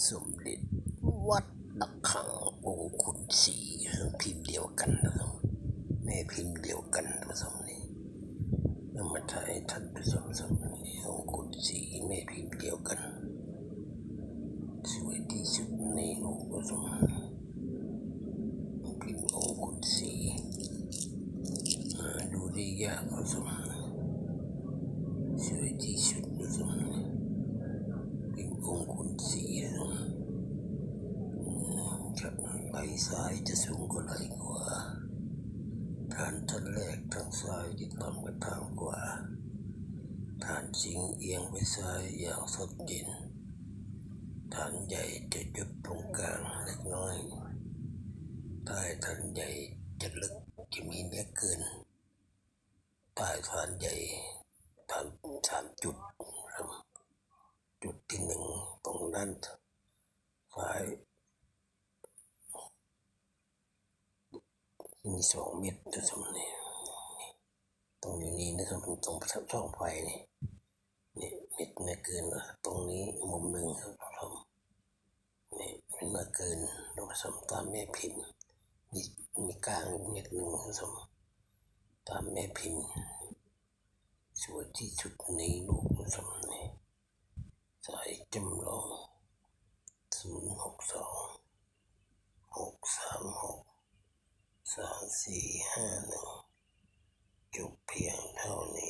ສົມເດັດວັດລະຄັງອົງຄຸນສີ ພິມດຽວກັນນະ ແມ່ພິມດຽວກັນນະ ສົມນີ້ ນຳມາຖ່າຍໃຫ້ທ່ານຜູ້ຊົມ ສົມນີ້ ອົງຄຸນສີ ແມ່ພິມດຽວກັນ ສວຍທີ່ສຸດໃນໂລກ ສົມ ພິມອົງຄຸນສີ ຫາດູໄດ້ຍາກ ສົມ ສວຍທີ່ສຸດ ສົມ ພິມອົງຄຸນສີ ຄັນໄຫຼຊ້າຍຈະສູງກວ່າໄຫຼຂວາ ທ່ານ ທ່ານແລກທາງຊ້າຍ ຕິດຕາມກັນທາງຂວາ ທ່ານຊິງອຽງໄປຊ້າຍຢ່າງຊັດເຈນ ທ່ານໃຫຍ່ຈະຢຸດຕົງກາງເລັກນ້ອຍ ທ້າຍທ່ານໃຫຍ່ຈະເລິກ ຈະມີເນື້ອເກີນ ທ້າຍທ່ານໃຫຍ່ ທ່ານ ສາມຈຸດ ຈຸດທີໜຶ່ງ ຕົງນັ້ນ ຊ້າຍ ມີສອງເມັດ ສົມນີ້ ຕົງຢູ່ນີ້ນະ ສົມ ຕົງສອງໄຟນີ້ ນີ້ເມັດເນື້ອເກີນ ຕົງນີ້ມຸມໜຶ່ງ ສົມ ນີ້ເປັນເນື້ອເກີນ ສົມ ຕາມແມ່ພິມ ມີ ມີກາງເມັດໜຶ່ງ ສົມ ຕາມແມ່ພິມ ສວຍທີ່ສຸດໃນໂລກ ສົມນີ້ ສາຍຈຳລອງ ສູນຫົກສອງ ຫົກສາມຫົກ ສາມສີ່ຫ້າໜຶ່ງ ຈົບພຽງເທົ່ານີ້